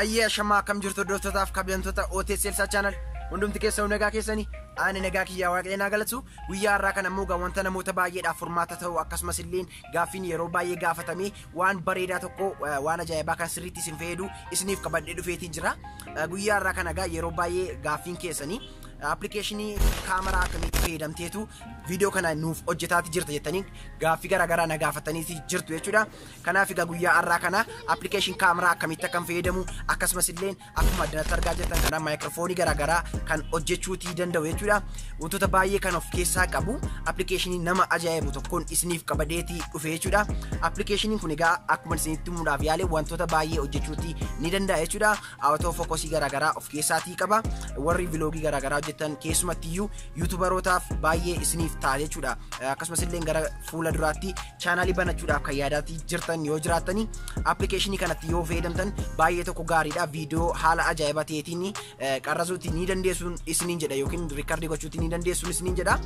Ayyee, ashamaa, akkam jirtu hordoftotaaf kabajamtoota OTS Elsaa Channel? Hundumti keessan nagaa keessanii? Ani nagaa kiyyaa, Waaqayyo naa galatu. Guyyaa har'aa kana immoo wanta namoota baay'eedhaaf furmaata ta'u, akkasumas illee gaaffiin yeroo baay'ee gaafatamee, waan bareedaa tokko, waan ajaa'ibaa kan sirriitti isin fayyadu isiniif qabadhee dhufeetiin jira. Guyyaa har'aa kana egaa yeroo baay'ee gaaffiin keessanii appilikeeshinii kaameraa akkamitti fayyadamteetu viidiyoo kana nuuf hojjetaati jirta jettanii gaaffii garaagaraa na gaafataniiti jirtu jechuudha. Kanaaf egaa guyyaa har'aa kana application kaameraa akkamitti akkam fayyadamu, akkasumas illee akkuma addanatti argaa jirtan kana maayikiroofoonii garaagaraa kan hojjechuutii danda'u jechuudha. Wantoota baay'ee kan of keessaa qabu appilikeeshinii nama ajaa'ibu tokkoon isiniif qabadeetii dhufe jechuudha. Appilikeeshiniin kun egaa akkuma isinitti himuudhaaf yaale wantoota baay'ee hojjechuutii ni danda'a jechuudha. Auto focusii garaagaraa of keessaatii qaba. Warri vlogii garaagaraa hojjetan, keessumattiyyuu YouTuberootaaf baay'ee isiniif ta'a jechuudha. Akkasumas illee gara fuula duraatti chaanaalii banachuudhaaf kan yaadaatii jirtan yoo jiraattanii, appilikeeshinii kanatti yoo fayyadamtan baay'ee tokko gaariidha. Viidiyoo haala ajaa'iba ta'eetiin qarrasuuti ni dandeessuun isiniin jedha, yookiin recordii gochuuti ni dandeessuun isiniin jedha.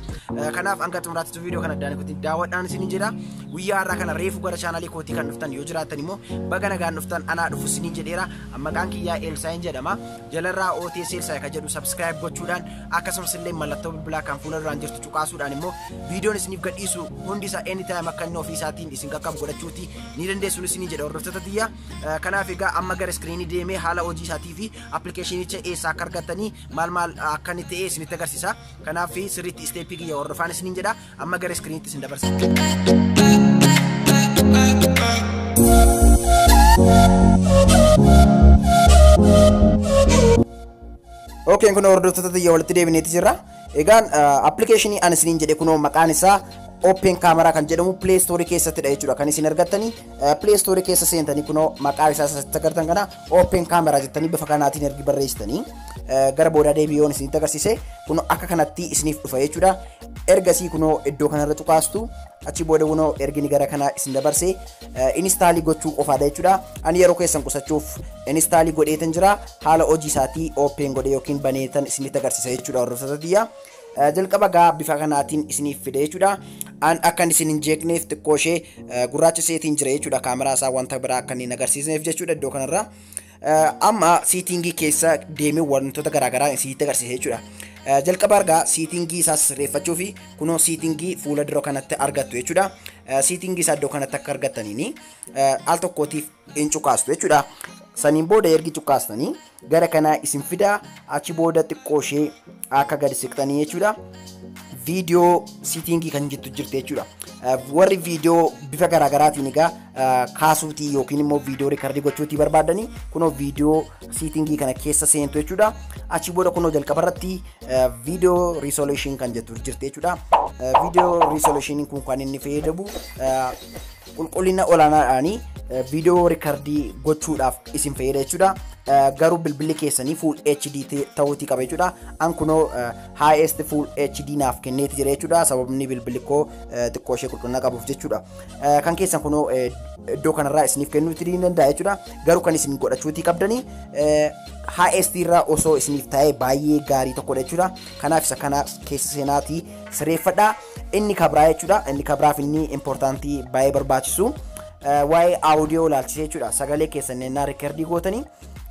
Kanaaf hanga xumuraatti viidiyoo kana addaan kutti daawwadhaan isiniin jedha. Guyyaa har'aa kana reefu gara chaanaalii kootii kan dhuftan yoo jiraattan immoo baga nagaan dhuftan, anaa dhufu isiniin jedheera. Maqaan kiyyaa Elsaayin jedhama. Jalarraa OTS Elsaay kan jedhu subscribe gochuudhaan, akkasumas illee mallattoo bilbilaa kan fuula duraan jirtu cuqaasuudhaan immoo viidiyoon isiniif gadhiisu hundi isaa anytime akka inni ofii isaatiin isin qaqqabu godhachuuti ni dandeessuun isiniin jedha, hordoftoota tiyya. Kanaaf egaa amma gara iskiriinii deemee haala hojii isaatii fi appilikeeshinicha eessaa akka argattanii, maal maal akka inni ta'e isinitti agarsiisa. Kanaaf sirriitti steppii kiyya hordofaan isiniin jedha. Amma gara iskiriinitti isin dabarsa. Okeen, kun hordoftoota tiyya, walitti deebineeti jirra. Egaan appilikeeshinii ani isiniin jedhe kunoo maqaan isaa Open Camera kan jedhamu Play Store keessattidha jechuudha kan isin argattanii. Play Store keessa seentanii kunoo maqaa isaa asitti agartan kana Open Camera jettanii bifa kanaatiin ergi barreessitanii, gara boodaa deebi'oon isinitti agarsiise, kunoo akka kanatti isiniif dhufa jechuudha. Ergasii kunoo iddoo kanarra cuqaastu. Achi booda kunoo ergini gara kana isin dabarse installii gochuu qofaadha jechuudha. Ani yeroo keessan qusachuuf installii godheetan jira. Haala hojii isaatii open godhee yookiin baneetan isinitti agarsiisa jechuudha, hordoftoota tiyya. Jalqaba gaa bifa kanaatiin isiniif fide jechuudha. An akka isin hin jeeqneef xiqqoo ishee gurraacha seetiin jira jechuudha. Kaameraa isaa wanta biraa akka inni hin agarsiisneef jechuudha iddoo kanarra. Amma settingii keessa deemee wantoota garaagaraa isinitti agarsiisa jechuudha. Jalqaba argaa settingii isaa sirreeffachuu fi kunoo settingii fuula dura kanatti argattu jechuudha. Settingii isaa iddoo kanatti akka argattaniini al tokkootiif hin cuqaastu jechuudha. Saniin booda ergi cuqaastanii gara kanaa isin fida. Achi booda xiqqoo ishee akka gadi siqxanii jechuudha. Video settingii kan jettu jirti jechuudha. Warri viidiyoo bifa garaagaraatiin egaa kaasuutii yookiin immoo viidiyoo recordii gochuutii barbaadanii kunoo video settingii kana keessa seentu jechuudha. Achi booda kunoo jalqaba irratti video resolution kan jettu jirti jechuudha. Video resolutioniin kun kan inni fayyadamu qulqullina olaanaadhaanii viidiyoo recordii gochuudhaaf isin fayyada jechuudha. Garuu bilbilli keessanii full HD ta'uutii qaba jechuudha. An kunoo highest full HD naaf kenneeti jira jechuudha. Sababni bilbilli koo xiqqoo ishee qulqullina qabuuf jechuudha. Kan keessan kunoo iddoo kanarraa isiniif kennuutii ni danda'a jechuudha. Garuu kan isin godhachuutii qabdanii highest irraa osoo isiniif ta'ee baay'ee gaarii tokkodha jechuudha. Kanaaf isa kana keessa seenaatii sirreeffadhaa. Inni kabraa jechuudha. Inni kabraaf inni importantii baay'ee barbaachisu waa'ee audio ilaalchisee jechuudha. Sagalee keessan ennaa recordii gootanii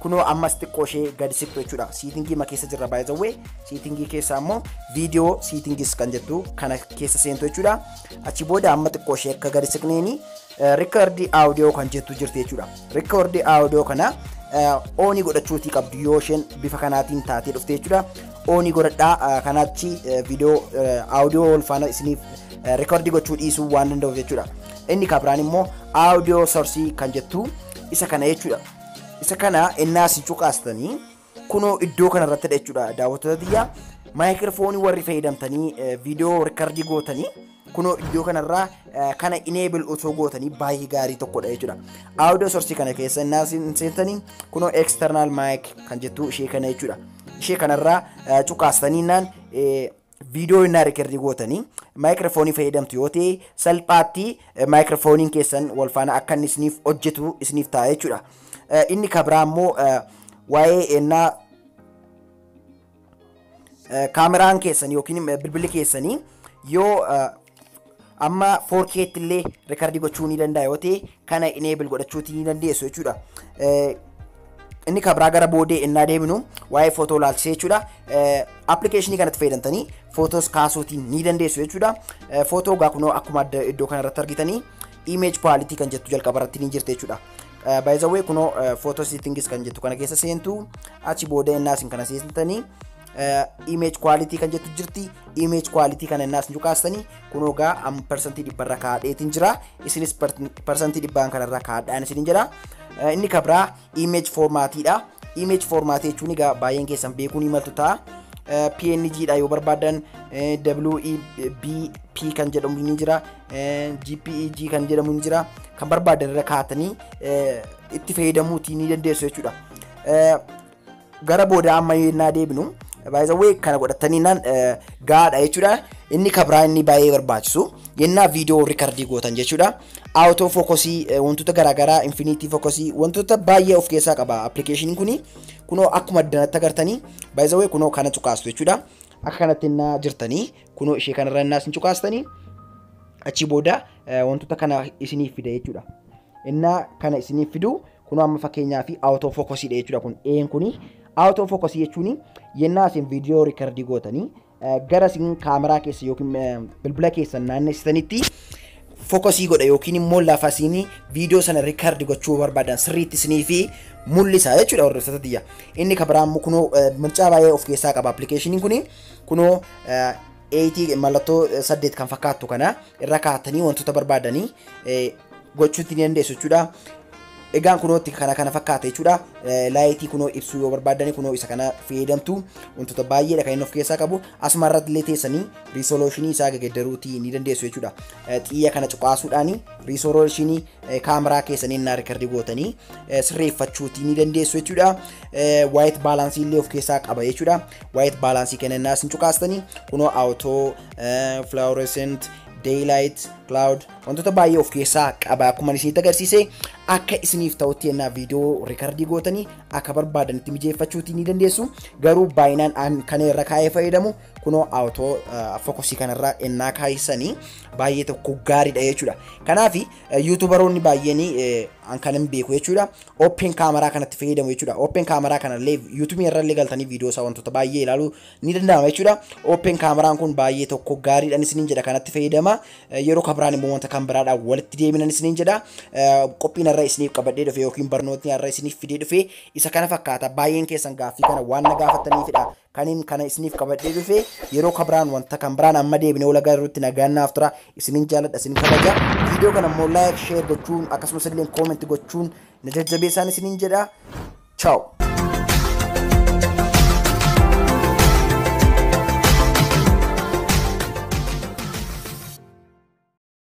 kunoo ammas xiqqoo ishee gadi siqtu jechuudha. Settingii ma keessa jirra baay'ee. Settingii keessa ammoo video settingis kan jettu kana keessa seentu jechuudha. Achi booda amma xiqqoo ishee akka gadi siqneeni record audio kan jettu jirti jechuudha. Record audio kana onii godhachuutii qabdu yoo isheen bifa kanaatiin taatee dhufte jechuudha. Onii godhadhaa, kanaachi viidiyoo audio wal faana isiniif recordii gochuu dhiisuu waan danda'uuf jechuudha. Inni kabiraan immoo audio sourceii kan jettu isa kana jechuudha. Isa kana innaa isin cuqaastanii kunoo iddoo kanarrattidha jechuudha, daawwattoota tiyya. Maayikiroofoonii warri fayyadamtanii viidiyoo recordii gootanii kunoo iddoo kanarraa kana enable osoo gootanii baay'ee gaarii tokkodha jechuudha. Audio sourceii kana keessa innaa seentanii kunoo external mic kan jettu ishee kana jechuudha. Ishee kanarraa cuqaastanii naan viidiyoo innaa recordii gootanii maayikiroofoonii fayyadamtu yoo ta'e, salphaatti maayikiroofooniin keessan wal faana akka inni isiniif hojjetu isiniif ta'a jechuudha. Inni kabraa immoo waa'ee ennaa kaameraan keessan yookiin bilbilli keessanii yoo amma 4K illee recordii gochuu ni danda'a yoo ta'e, kana enable godhachuutii ni dandeessu jechuudha. Inni kabraa gara boodee innaa deemnu waa'ee footoo laalchisee jechuudha. Appilikeeshinii kanatti fayyadamtanii footoos kaasuutiin ni dandeessu jechuudha. Footoo gaa kunoo akkuma iddoo kanarratti argitanii image quality kan jettu jalqaba irratti ni jirti jechuudha. By the way, kunoo photo settings kan jettu kana keessa seentu. Achi booda innaa isin kana seentanii image quality kan jettu jirti. Image quality kana innaa isin cuqaastanii kunoo gaa am 100% kaadheetiin jira. Isinis 100% kanarra kaadhaan isinin jedha. Inni kabraa image formaatiidha. Image format jechuun egaa baay'een keessan beekuu ni maltu ta'a. PNG dha yoo barbaadan, WEBP kan jedhamu ni jira, JPEG kan jedhamu ni jira. Kan barbaadan irra kaatanii itti fayyadamuutii ni dandeessu jechuudha. Gara booda amma yennaa deebinu, by the way, kana godhatanii naan gaadha jechuudha. Inni kabraa inni baay'ee barbaachisu yennaa viidiyoo record gootan jechuudha. Auto focus, wantoota garaagaraa, infinity focus, wantoota baay'ee of keessaa qaba appilikeeshiniin kuni. Kunoo akkuma addanatti agartanii, by the way, kunoo kana cuqaastu jechuudha. Akka kanatti innaa jirtanii kunoo ishee kanarra innaa isin cuqaastanii achi booda wantoota kana isiniif fida jechuudha. Innaa kana isiniif fidu kunoo amma fakkeenyaa fi auto focusiidha jechuudha. Kun een kuni auto focus jechuun yennaa isin viidiyoo record gootanii gara isin kaameraa keessa yookiin bilbila keessan naannessitanitti focus godha yookiin immoo lafa isin viidiyoo sana record gochuu barbaadan sirriitti isinii fi mul'isa jechuudha, hordoftoota tiyya. Inni kan biraa immoo kunoo mircaa baay'ee of keessaa qaba appilikeeshiniin kuni. Kunoo 8 mallattoo 8 kan fakkaattu kana irra kaa'atanii wantoota barbaadanii gochuutti ni dandeessu jechuudha. Egaan kunootti kana kana fakkaata jechuudha. Light kunoo ibsuu yoo barbaadani kunoo isa kana fayyadamtu. Wantoota baay'eedha kan inni of keessaa qabu. Asuma irratti illee teessanii resolution isaa gaggeeddaruutii ni dandeessu jechuudha. Xiyya kana cuqaasuudhaan resolution kaameraa keessanii innaa record gootanii sirreeffachuutii ni dandeessu jechuudha. White balance illee of keessaa qaba jechuudha. White balance kana innaa isin cuqaastanii kunoo auto, fluorescent, daylight, cloud, wantoota baay'ee of keessaa qaba. Akkuma isinitti agarsiise, akka isiniif ta'utti yennaa viidiyoo record gootanii akka barbaadanitti mijeeffachuutii ni dandeessu. Garuu baay'inaan kan irra kaa'ee fayyadamu kunoo auto focus kanarra ennaa kaayisanii baay'ee tokko gaariidha jechuudha. Kanaaf YouTuberoonni baay'een an kan hin beeku jechuudha. Open camera kanatti fayyadamu jechuudha. Open camera kanallee YouTubeii irra illee galtanii viidiyoo isaa wantoota baay'ee ilaaluu ni danda'ama jechuudha. Open cameraan kun baay'ee tokko gaariidhaan isiniin jedha, kanatti fayyadama. Yeroo kabiraan immoo wanta kan biraadhaan walitti deebinan isiniin jedha. Qophiin irra isiniif qabadhee dhufe yookiin barnootni irra isiniif fidee dhufe isa kana fakkaata. Baay'een keessan gaaffii kana waan na gaafataniifidha kaniin kana isiniif qabadhee dhufe. Yeroo kabiraan wanta kan biraan amma deebinee wal agarruutti nagaan naaf tura. Isinin jaalladha, isin kabaja. Viidiyoo kana immoo like, share gochuun akkasumas illee comment gochuun na jajjabeessaan isiniin jedha. Ciao.